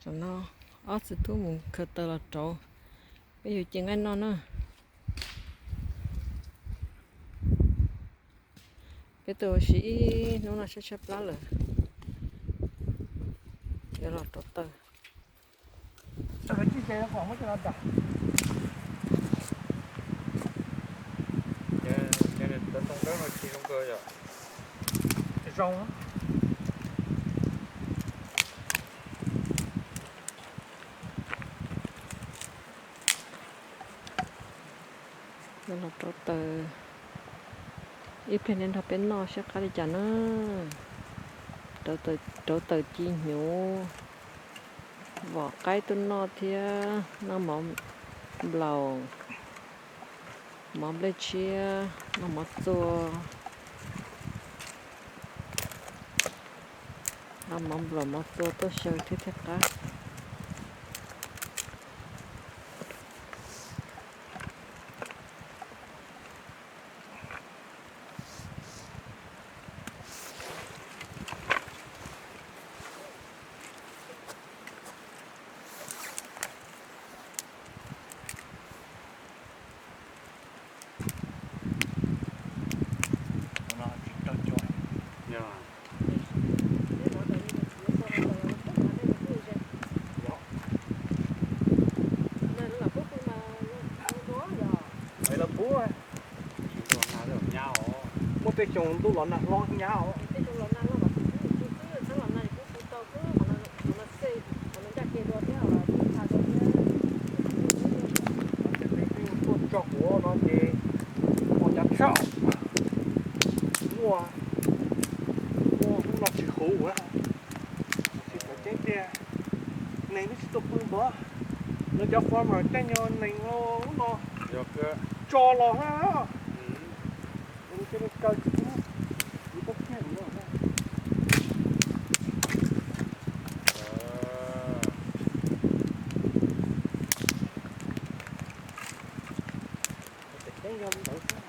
Tam no ob txiv tub mus khaws taws los rauv, peb yuav ci nqaij noj na. Peb tuaj ua si ib hnub no tshaib tshaib plab lawm, yuav los rauv taws. Zoo. Los rauv taws, ib pliag nej nrog peb noj saib qab li cas na. Rauv taws ci hnyuv, vom qaib tuaj noj thiab noj mov nplaum, mov nplej tshiab, noj mov txua, noj mov nplaum mov txua tuaj xyaw thiab thiaj qab. Muaj tej xyoo ntuj los nag hlob hnyav os. Tuaj tso quav no ces ua cas tshaj, muaj, muaj hnub no tsis huv na. Tsis txawv ceeb tiag, neeg twb tsis tuaj pw npog, lawv cov farmer caij nyuag neeg ub no tso los na. Cia li kaw tsis, tsis tau kiag no. Tseem ceeb yog li ntawd xwb.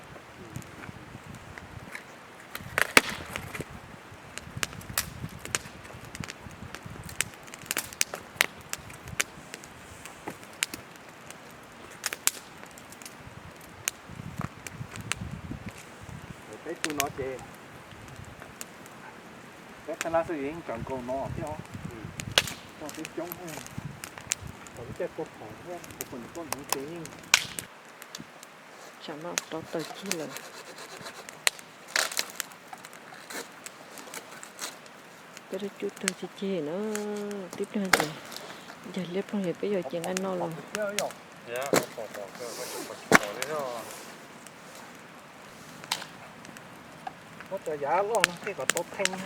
Peb tug no ces peb qab lab xwb yeej tsawv nkaus no thiab os. Tso coob coob, thaum lub caij tua phom thiab kuv pom nws tuaj ntawd ces yeej. Tsam no rauv taws cig lawm. Peb cub tawg cig cig na, tib pliag ces ncaig liab ploog ces peb yuav ci nqaij noj los. Muab cov yav loj no thiaj kom tau theej.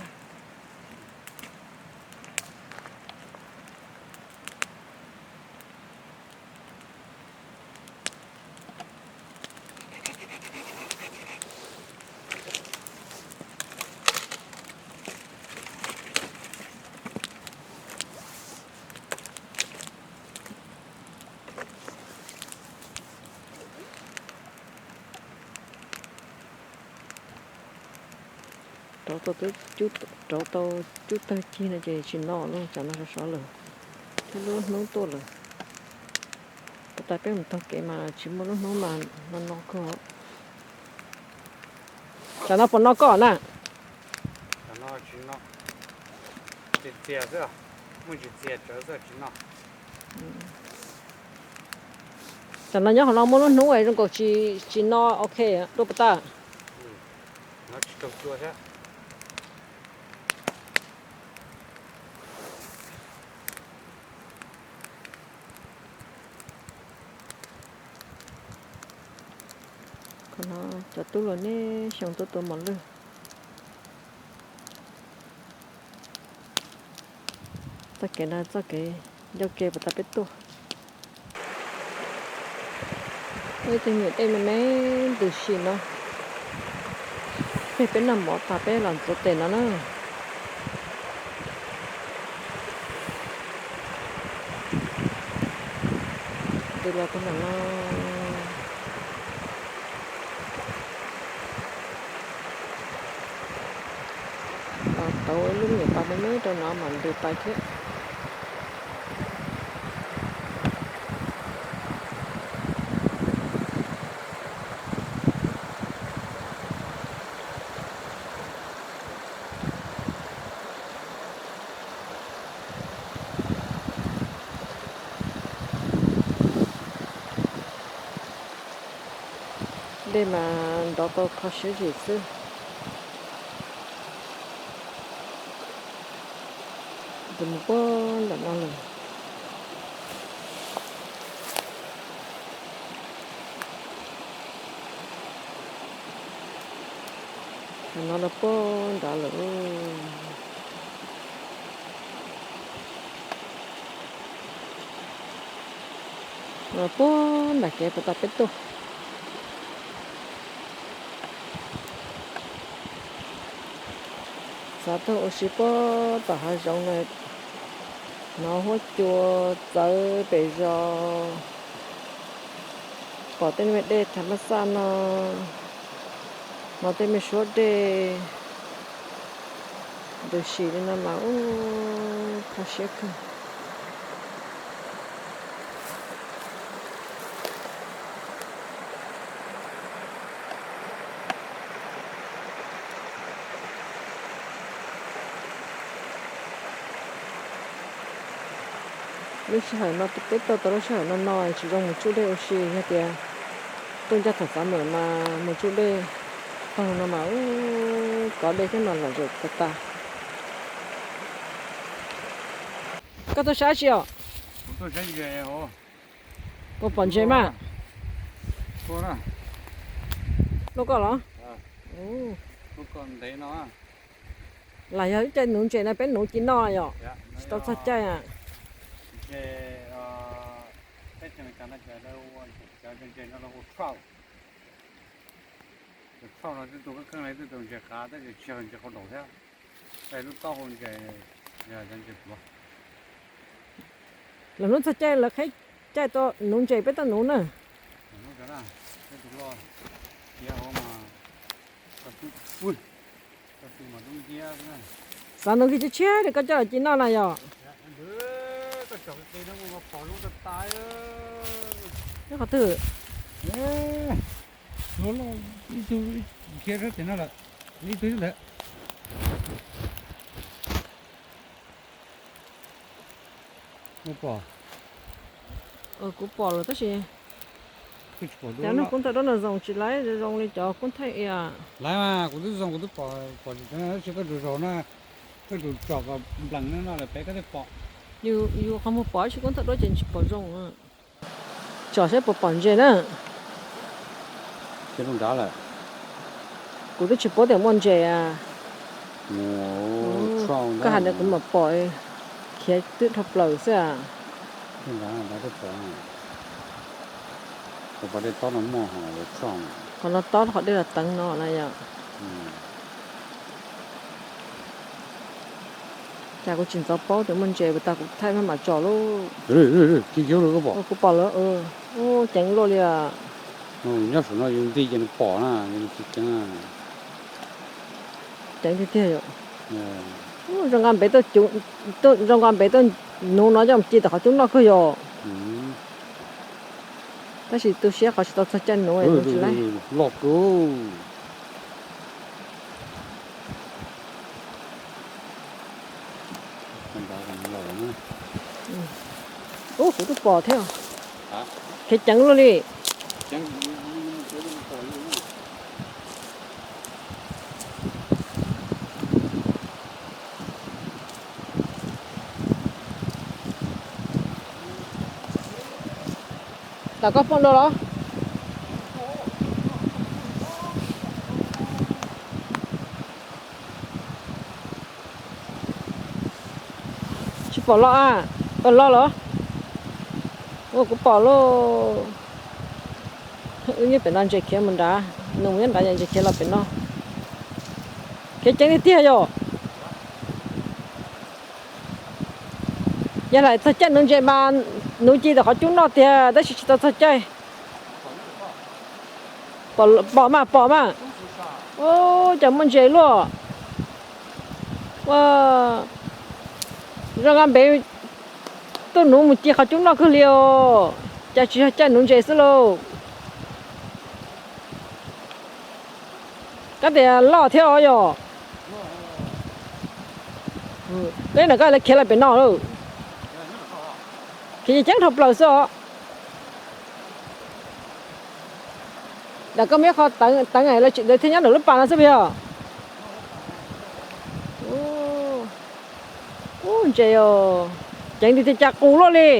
Rauv tau, rauv tau cub tawg cig no ces tsis no lawm, tsam no sov sov lawm, thiab lub hnub tuaj lawm. Puas tas peb mus taug kev mas tsis muaj lub hnub mas no no kawg. Tsam no puas no koj na? Tsam no nyob hauv no muaj lub hnub zoo nkaus tsis no ok dua puas tas. Qhov no cov tub los niaj xyoo tuaj tua mos lwj. Txoj kev no txoj kev ncauj ke puas tas peb tuaj. Muaj ib tug nyuam dej me me ntws si no, peb, peb noj mov tas peb los ntxuav tes no na. Ntws los tau nram no, los tau ib lub me nyuam pas me me rau no mam ntws pais thiab. Dej mas nrov tau kho siab zim xwb. Ces mus puag nram no lawm. Nram no rau puag nrad lawm. Los puag nram kev puas tau peb tuaj. Xav tuaj ua si puag tom hav zoov no, hnov huab cua txawv pem zos, pom tej me dej tham mab xaj no, hnov tej me suab dej ntws sim li no mas ub, kho siab kawg. Lub sij hawm no peb tuaj tau lub sij hawm no no tsis zoo mus tsuj dej ua si, yog tias tuaj ncaj thaum xav mus mas mus tsuj dej taug no mas ub, kov dej xwb mas lom zem tas tas. Koj tuaj saib tsi os? Ua pom ntses mas. Luaj koj los? Lam yog ib caij nuv ntses no peb nuv ci noj yom? Tsis tau txog caij. Lwm hnub txog caij lawv qheb caij tuaj nuv ntses peb tuaj nuv na. Xav nuv kiag tshiab tshiab li koj coj los ci noj na yom? Nyob qhov twg? Ib tug khiav sab tim no lawm, ib tug ntawd. Kuv pom lawm tab sis cov nug kub thawj duab no zoo tsis laiv zoo li cov kub thawj ias. Laiv mas kuv twb zoo kuv twb pom, pom tsis tau tab sis koj zaum zaum na, koj zaum tsom kom nplees no no lawm pem koj thiaj pom. Yus qhov muag pom tab sis kub thawj duab ces tsis pom zoo. Tsom saib puas pom ntses na. Khiav rau nrad lawm. Kuv twb tsis paub tias muaj ntses. Koj hais ntawd kuv mam pom, khiav twb dhau plaws xwb. Qhov no tob qhov dej los teev no na yom. Cas kuv tsis ntxov paub tias muaj ntses puas tas kuv thaij maj mam tsom lauj. Kuv pom lawm, ceev luaj li. Nyob saum no yus nti ces nws pom na, nws tsis ceev. Ceev tiag tiag yom. Zoo nqa npev tuaj, zoo nqa npev tuaj nuv no coj mus ci tom qhov cub noj kawg yom. Tab sis tu siab qhov tsis tau txog caij nuv, nuv tsis laib. Loj kawg. Ub, kuv twb pom thiab. Khiav ceev luaj li. Tom koj poob dua los? Tsis pom los a. Los los. Ua kuv pom lauj. Wb nyob pem no ntses khiav mus nrad, nws mus nyob nrad ces ntses khiav los pem no. Khiav ceev tiag tiag yom. Yog lam txog caij nuv ntses mas nuv ci tom qhov cub noj tiag tab sis tsis tau txog caij. Pom mas pom mas. Ub, cas muaj ntses luaj. Ua, zoo nqa npev tuaj nuv mus ci qhov cub noj kawg li os. Cas tsis yog caij nuv ntses xwb lauj. Kab tias loj thiab os yom. Peb ntawm koj lawv khiav los pem no lauj. Khiav ceev dhau plaws xwb os. Ntawm koj muaj ib qho teev, teev lawv thiaj nyob ntawm lub pas no xwb puas yog? Ub, ntses os, ceev tiag tiag, cas qus luaj li.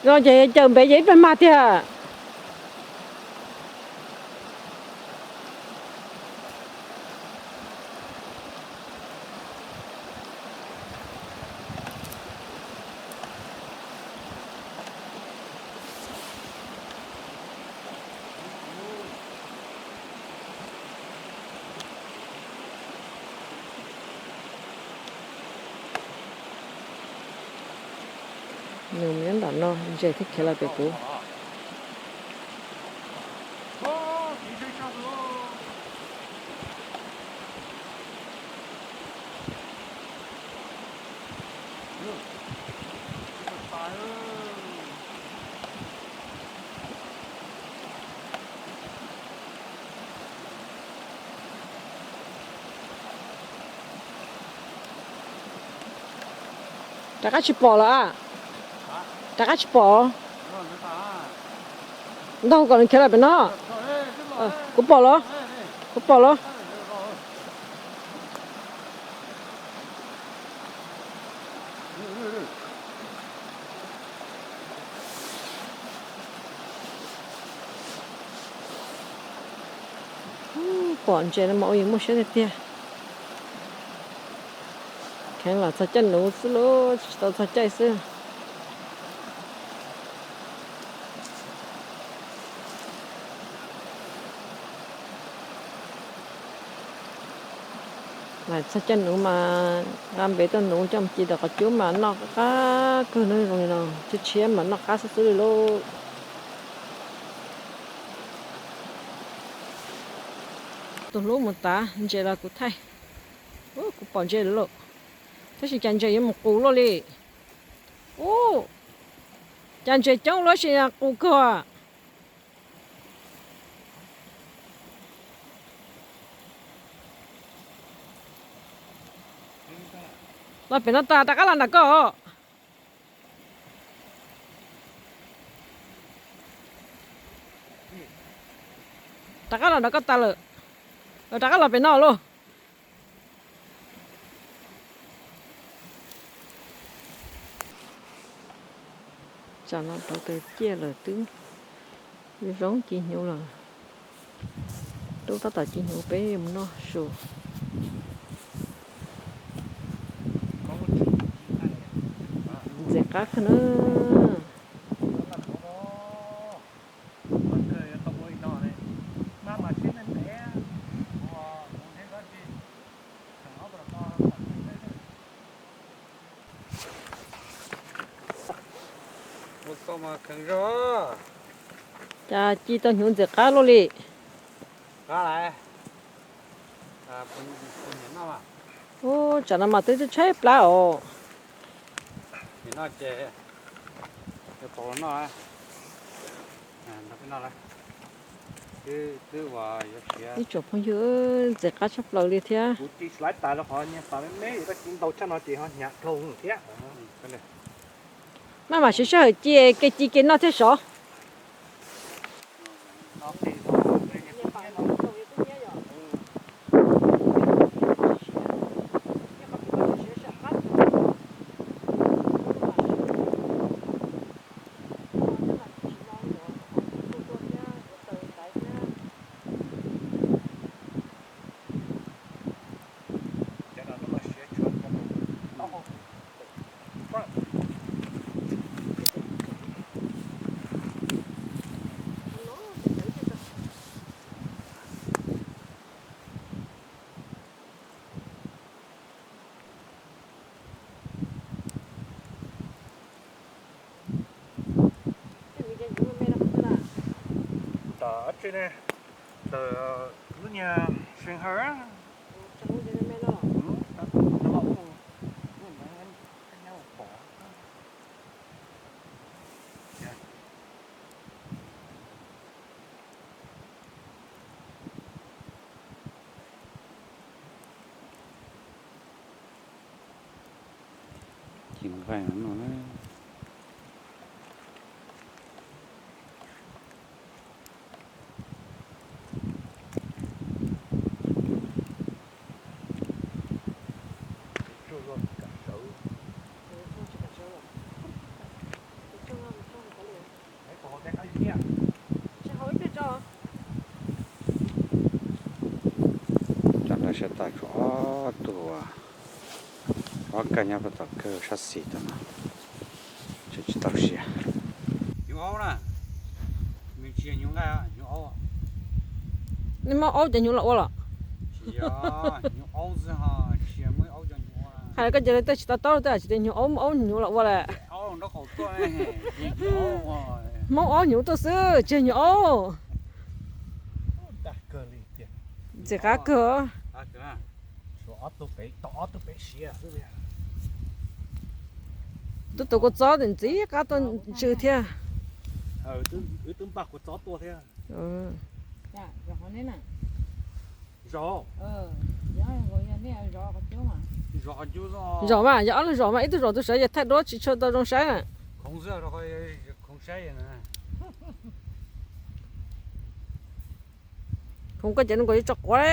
Los ces caws npev ces ib pliag mag tiag. Nws nyob nram no, ntses thiaj khiav los pem kuv. Rov qab tsis pom los a? Rov qab tsis pom. Ntog kom nws khiav los pem no. Kuv pom los, kuv pom los. Pom ntses no mas ua yus muaj siab tiag tiag. Kheev los txog caij nuv xwb lauj, tsis tau txog caij xwb. Los txog caij nuv mas nqa npev tuaj nuv coj mus ci tom qhov cub mas noj qab kawg na, zoo li no tshiab tshiab mas noj qab xwb xwb li lauj. Tus hlub mus tav ntses los kuv thaij. Ub, kuv pom ntses lawm, tab sis cas ntses yuav mus qus luaj li. Ub, cas ntses coob luaj sis qus kawg. Los pem no tas rov qab los nram koj. Rov qab los nram koj tas lawm. Rov qab los pem no lauj. Tsam no rauv taws ciaj lawm twb zoo ci hnyuv lawm. Rub tab tom ci hnyuv peb yuav mus noj su. Ntxim qab kawg na. Cas ci tau hnyuv ntxim qab luaj li. Ub, tsam no mas twb tshaib plab os. Ib tsoom phooj ywg, ntxim qab tshaj plaws li thiab. Maj mam siv sij hawm ci, kev ci kev noj thiab sov. Ntawm dab tsi ne? Ntawm lub niag Seng Hawj. Ces nqaij no na. Saib tas tsuas ob tug, ob kawg nyob puag tom kawg sab xis tom no, tseem tsis tau siav. Hnyuv aub na, nws tsis yog hnyuv nqaij, hnyuv aub. Nej muab aub cov hnyuv los ua los? Tsis yog, hnyuv aub xwb ho, tsis yog muab aub cov hnyuv ua. Hais koj ces lawv tej tsis to taub tej tsis tias hnyuv aub, muab aub hnyuv los ua lawm. Hmoob aub hnyuv tuaj xwb, tsis yog hnyuv aub. Ntxim qab kawg. Twb tus kua txob ntxim qab tuaj ntsw thiab. Zom mas, yog ob lub zom mas ib tug zom tus sawv ces thaij duab tsis tshua tau zoo saib na. Khoov koj cov no nkaus yuav tso quav.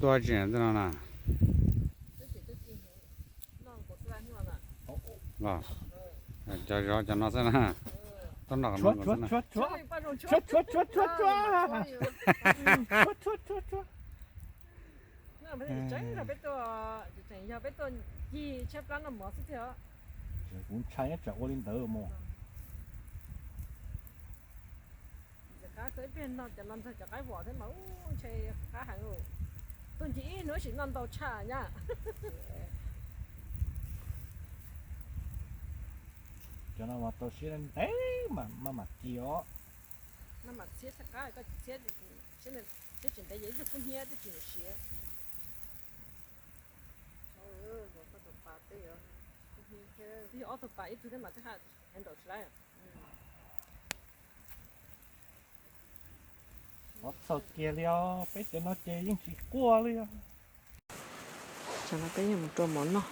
Tuaj tsis no na. Los, cov zov cov no xwb na. Tuaj noj no. Tseeb, peb tuaj, tseem yog peb tuaj cig tshaib plab noj mov xwb tiag. Kuv ntshai nyob tsam ua li ntawd mas. Ntxim qab kawg, ib pliag no cov no nrog cov qaib vom thiab mas ub ntshai qab heev. Tuaj ncig ib hnub sim noj ntau tshaj nyab. Cov no mas tau siab ntev mas maj mam kis os. Maj mam txhiab tshaj qab, koj tsis txhiab, txhiab tsis ntev ces ib tug kub hnyiab twb tsis siav. Twb yog ob tug pas ib tug thiab mas twb haj nraum tsis laib. Qhov txhaum kiag li os, peb cov no ces yeej tsis quaj li os. Tsam no peb yuav mus rua mov noj.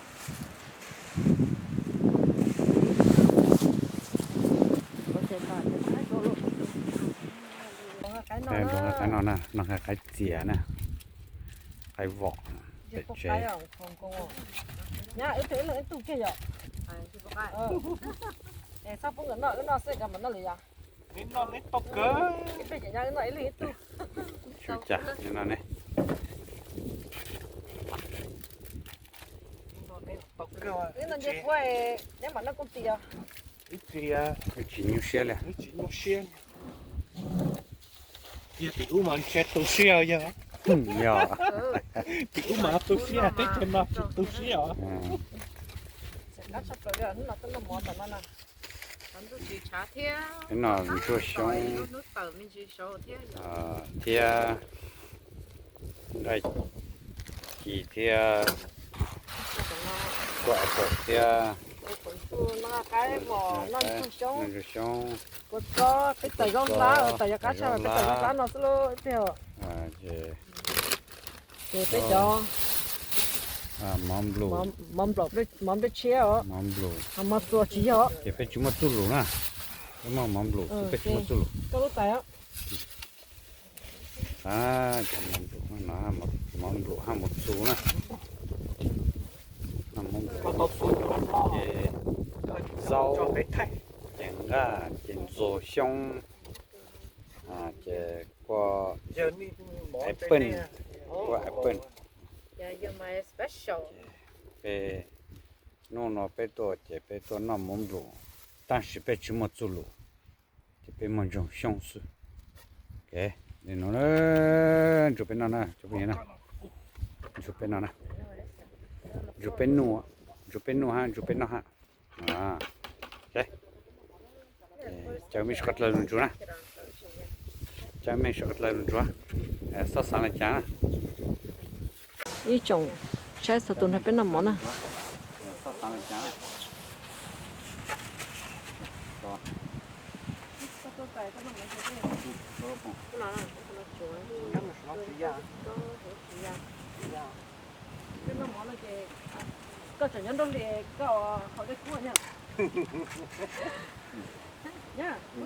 Noj qaib no na, noj qaib txias na, qaib vom pem tsev. Nyab, wb ib leeg ib tug kiag yom. Txhob pub nkawd noj, wb noj xwb nkawd mam noj lawm yom. Neb noj neb tau kawg. Ib pliag ces nyab wb noj ib leeg ib tug. Sub cas neb noj ne. Wb noj nce puab, neb mam noj kooj tis os. Ib pliag wb tsis nyuaj siab li. Wb tsis nyuaj siab. Yog tim ub mas ntshe tu siab yog. Yog. Tim ub mas tu siab, teb chaws no tsis tu siab os. Peb noj ntsuag xyoob thiab nqaij ci thiab kuaj apple thiab. Noj ntsuag xyoob, kua txob, peb tawm zaub hlab, tawm yog qab tshaj, peb tawm zaub hlab no xwb lauj. Ces peb cov mov nplaum, mov nplej tshiab os, mov nplaum, mov txuas tsis yog. Ces peb tsis muaj txuj lus na, peb muaj mov nplaum xwb, peb tsis muaj txuj lus. Koj lub tais os. Cov mov nplaum no, mov nplaum hab mov txuas na. Mov nplaum ces zaub, ces nqaj, ces ntsuag xyoob, ces kuaj apple, kuaj apple. Peb hnub no peb tuaj ces peb tuaj noj mov nplaum, tab sis peb tsis muaj txuj lus, ces peb muaj ntsuag xyoob xwb. Li no, ntsuag peb noj na, cov phooj ywg na, ntsuag peb noj na, ntsuag peb noj, ntsuag peb noj hab, ntsuag peb noj hab. Caw mej sawv daws dlawg lug ntsuag na, caw mej sawv daws dlawg lug ntsuag, xob xaav le caag na. Ib tsoom saib txhua tus nrog peb noj mov na. Koj tseem nyob nraug hli koj haus dej kub nyaj. Nyaj, koj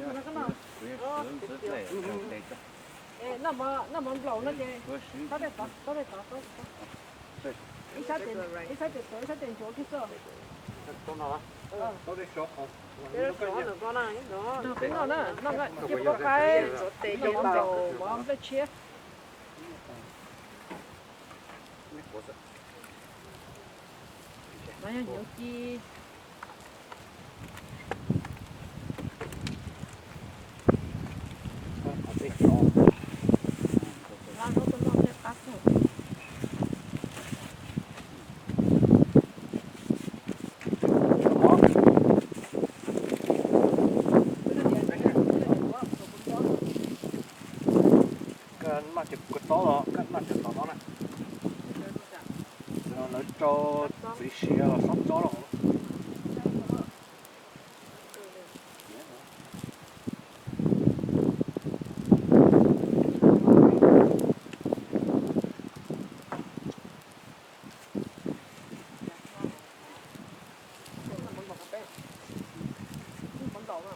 noj, noj mov nplaum no ces tob dej tod, tob dej tod, ib sab tes tuav ib sab tes ntsuav kiag xwb. Noj peb noj na, noj cia pov qaib, mov nplej tshiab. No yog hnyuv ci. Koj noj ces kuv tob los koj noj ces tom no na. Lawv rau txiv siav los xob tsob los.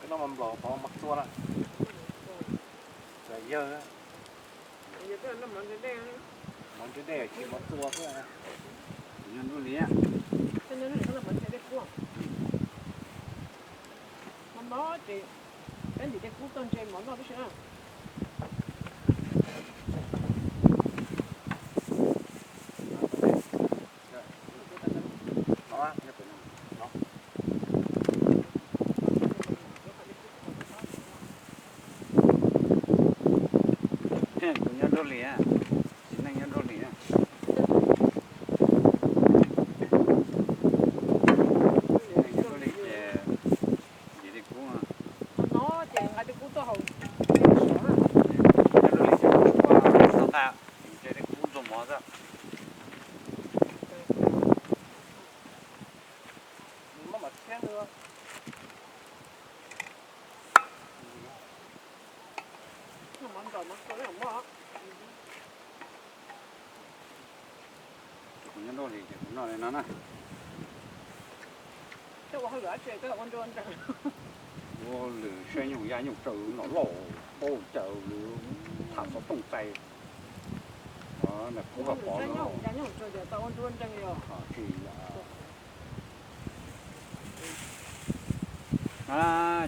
Noj mov nplaum tod mov txua na. Yawg, mov ntiab dej tsis mov txua xwb. Noj nruj li. Mov no ces peb ntim dej kub txog ntse mov noj tib si na. Kuv nyob nruj li, txiv neej nyob nruj li. Nyob nruj li ces ntim dej kub. No ces nqa dej kub tuaj haus. Nyob nruj li ces kuv ua tau tas, ntim dej kub ntxuag mov xwb. Ces kuv nyob nruj li ces kuv noj li no na. Ua hauj lwm saib nyuj yaj nyuj tsaws nom lauj, paub cas tham xov tooj txais. Ntawm kuv kom pov tsis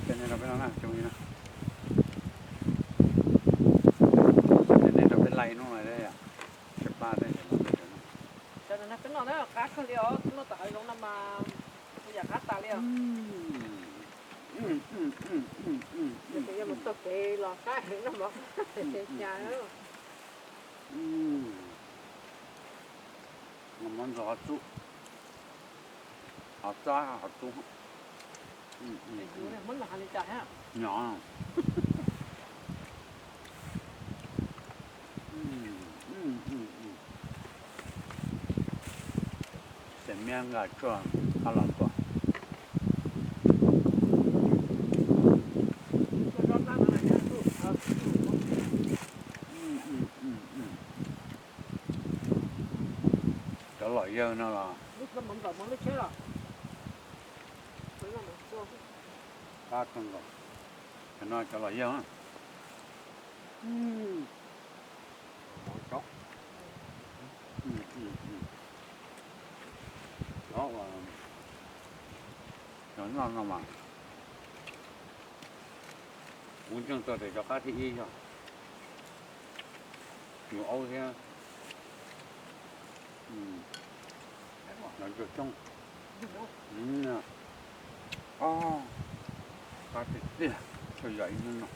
Ces nej rau peb no na, ces nej rau peb laij hnub no, tsis pab tej. Sawv daws nrog peb noj na, qab kawg li os, noj tom hav zoov no mas yam qab tas li os. Mus taug kev los qab heev no mas. Mov ntxuag qhov txub, qhov txab qhov txub. Nyob. Tes miab nqa tshuaj qab los tuaj. Cov lom yawg no los qab kawg nkaus. Cov no cov lom yawg. Cov noj no mas kuv ntseeg tau tias cov qab thib ib yog yus aub thiab. Cov ntsuag coob. Qab tiag tiag, txhua yam ib hnub no.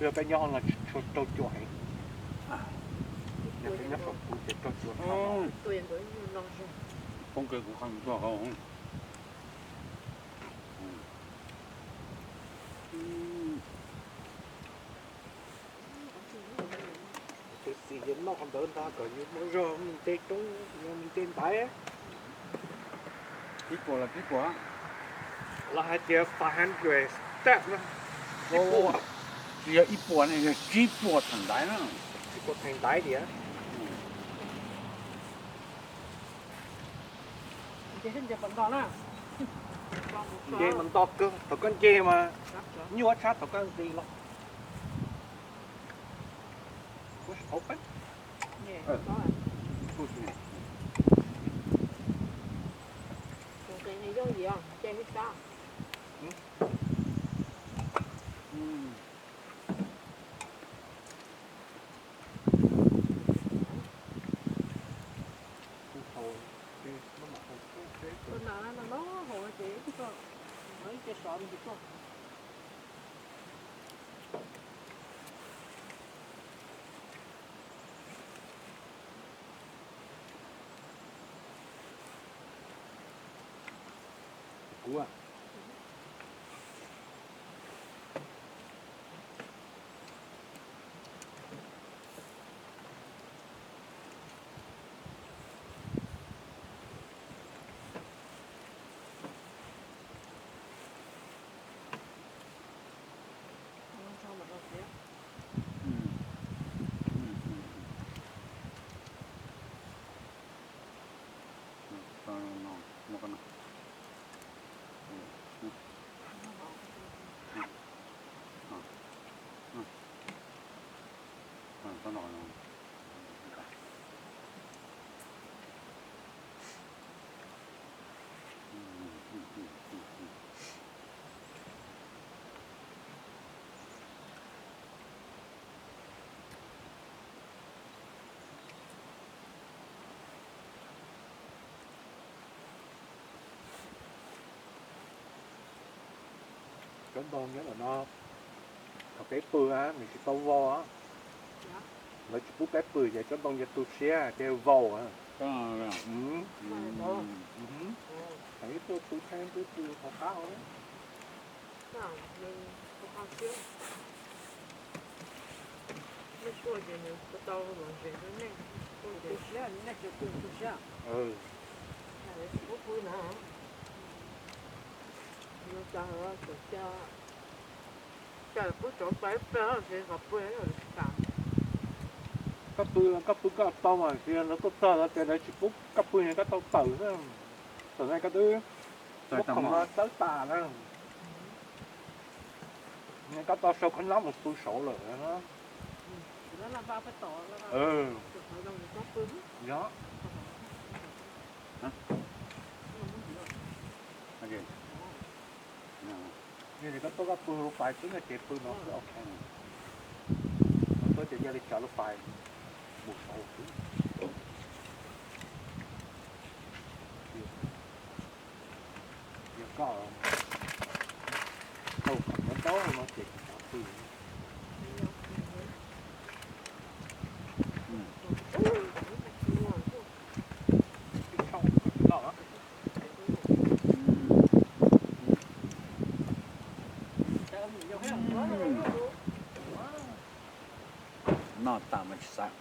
Yog peb nyob no tsis tshua raug cua heev. Yog peb nyob kom kuv ces raug cua. Poob kev kuv qhov tuag hauv. Tus xim ces noj qhov ntawd ntag kom yus muaj zog mus nce roob, mus nce ntaiv. Ib puas los tsib puas? Lawv hais tias five hundred step na. Ib puas. Tsis yog ib puas ne, yog tsib puas theem ntaiv na. Tsib puas theem ntaiv tias. Nce mas nto kawg, thaum koj nce mas nyuaj tshaj thaum koj nqis los. Kuv Tsob ntoo nyob ntawm no, thaum peb pw nws tsis tau vau, lawv tsis pub peb pw ces tsob ntoo cia tu siab ces vau. Peb tuaj pw thaum qab. Koj pw, koj pw koj tau mas, lawv tuaj txog lawv tias lawv tsis pub koj pw, koj tau tawm xwb. Thaum no koj twb muab khoom no txawb tas na, koj tau sau khab nab mus pw saud lawm. Yog. Yog li koj tuaj koj pw lub fais xwb no ces pw no xwb ok. Koj tuaj ces yog li tsav lub fais mus saud xwb. Yog koj tau khoom nyob ntaub no ces kuv tsav pw. Noj tas mas tsis xav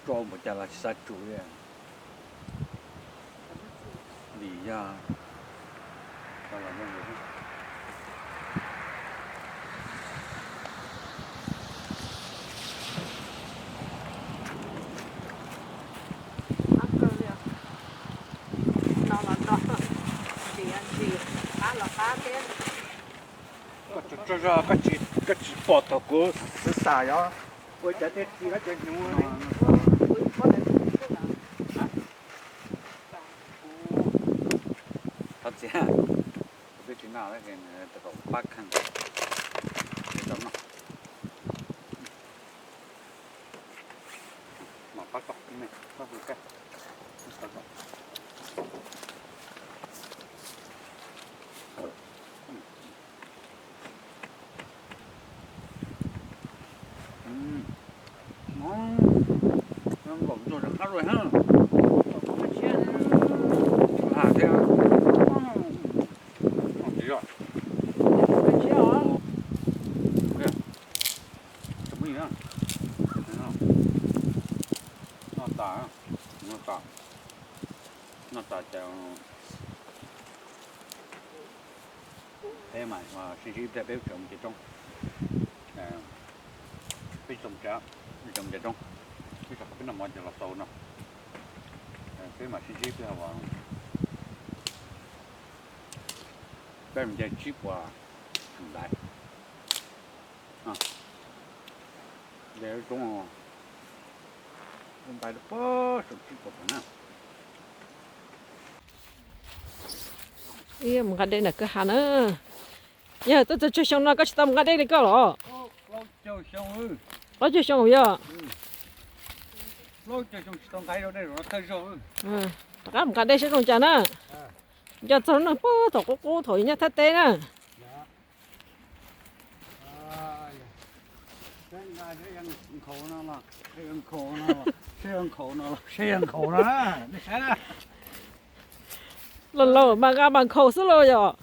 tso npaum cas los tsis xav tsum li. Vim yog Koj tsaug zog, koj tsis pom thaum kuv xav xav yog ua cas thiaj txi koj cov hnyuv. Thov txim, kuv twb tsis noj, tab sis nws tau kom pab kheej, tsis tau noj. Mam pab koj, koj hu koj. Nkaum ntsuag rov qab los thiab. Lam thiab. Tsis yog. Noj tas, noj tas, noj tas ces Peb mam sib ntsib ib pliag peb tseem mus ces roob. Peb tsis tau mus tsev, peb tseem mus ces roob. Peb tseem qhov peb noj mov ces los xaus no. Peb mam sib ntsib ib pliag uas peb mus nce tsib puas ntaiv. Nce roob, roob ntaiv rau pem saum tsib puas ntaiv na. Mus nqa dej ntawm kwj ha na. Yog tuaj txog tsawg xyoo no koj tsis tau mus nqa dej li koj los? Plaub caug xyoo yog. Rov qab mus nqa dej saib zoo cas na. Nco txog lub neej puag thaum qub qub thaum yus nyob Thaib teb na. Laus laus mas nqa mas nkhaus xwb lauj yom.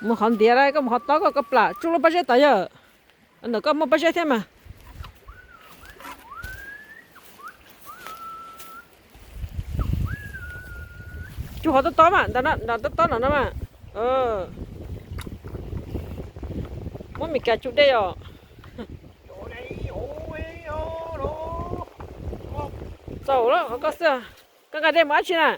Mus qhov ntiav lawm, koj mus qhov tob koj, koj plam tsuj lub pob zeb tod yog. Ntawm koj muaj pob zeb thiab mas. Tsuj qhov tob tob mas, ntawm tob tob no no mas. Muab Mes Kas tsuj dej os. Txaus lawm qhov koj xwb. Koj nqa dej mus dab tsi na?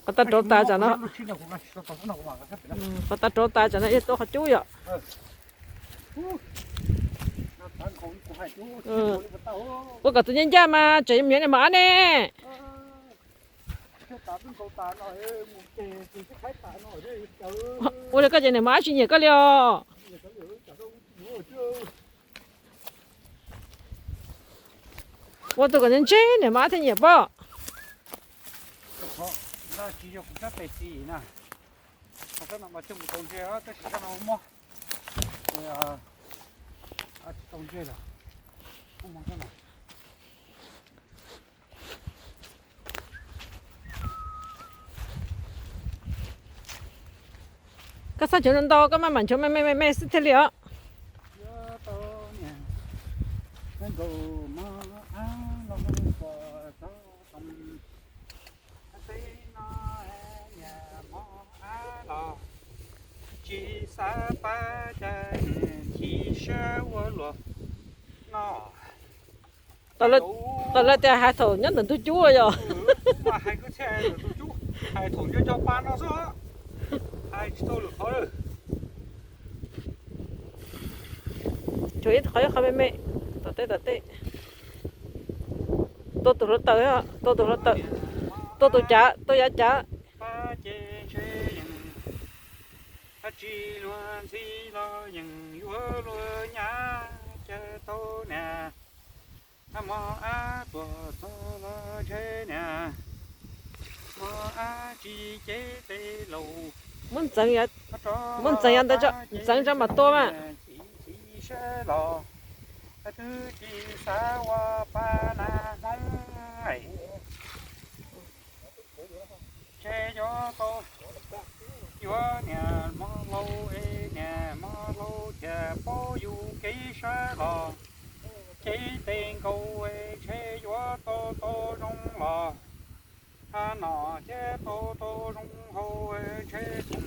Qhov tau rauv tas tsam no, qhov tau rauv tas tsam no yog tua qhov cub yom. Ua kom tus ncaj ncaj mas tseem yuav mus yuav niag mos ab ne. Ua li koj ces niag mos ab tsis nyiam koj li os. Ua tus kom ntseb niag mos ab thiaj nyiam pob. Koj xav nchuav ntau ntau koj maj mam nchuav me me me me xwb thiaj li os. Tau lawv tias hais thaum nyob ntawm ntug cub yog. Tsuas ib qho ib qho me me, tom tej tom tej. Tua tus hluav taws, tua tus hluav taws, tua tus cav, tua yav cav. Muab ntxeev, muab ntxeev yav ntawd, ntxeev tso mam tua mas. Ntshe yuav tau, yuav niam hmo laus es niam hmo laus thiaj paub yus kev sab los, ces tej nkaus ntshe yuav tau tau zoo los, ha nom thiab tau tau zoo haus ntshe khoom,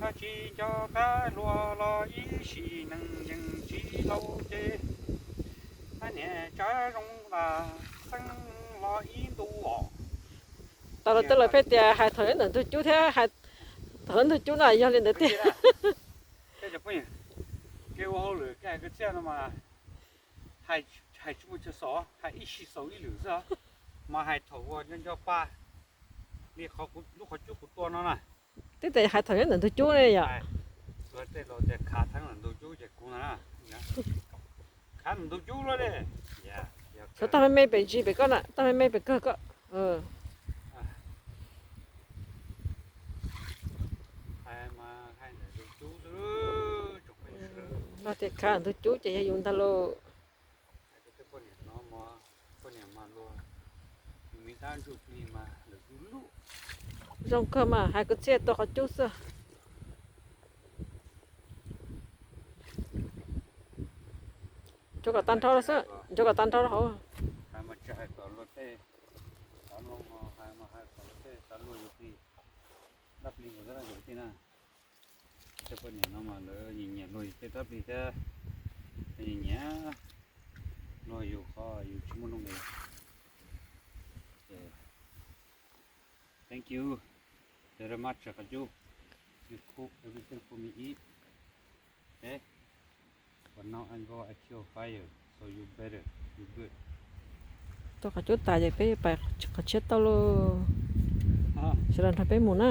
ha tsis nco qab hluas los ib sim neej yeej tsis laus ces, ha niam tsav zoo las xeeb los ib ntus os. Tau los tej lawv pheej tias hais thaum nyob ntawm ntug cub thiab hais thaum ntug cub no yog li ntawd tiag. Kev ua hauj lwm kev hais kwv txhiaj no mas hais tsis muaj chaw xaus, hais ib sij xaus ib lwm xwb, mas hais thaum uas nco nco pa li lub qhov cub kuv tua no na. Twb tias hais thaum nyob ntawm ntug cub ne yom. Tej laus tias khav theeb ntawm ntug cub ces kuv no na. Khav ntawm ntug cub lawm li. Xyov tag me me pem ntsis pem koj na, tag me me pem kawg koj. Hais mas hais ntawm ntug cub xwb. No tias khav ntug cub ces yog yus ntag lauj. Poj niam mas luag, yus me dab ntsuj plig mas lawv cub luj. Zoo kawg mas, hais kwv txhiaj tua qhov cub xwb. Nco kom tag nrho xwb, nco kom tag nrho hauv. Hais mas tsis hais kom luag tej, xav luag mas hais mas hais kom luag tej xav luag yus plig, dab plig nkaus xwb na yus kwv tij na. Tej poj niam no mas lawv nyiam nyiam luag yus tej dab plig thiab, nyiam nyiam luag yus qhov yus tsis muaj nuj nqis. Ces thank you very much qhov cub, you cook everything for me eat. Okay. But now I go, I kill fire, so you better, you good. Tua qhov cub tas ces peb pais qhov tshiab tau lauj. Sawv daws nrog peb mus na.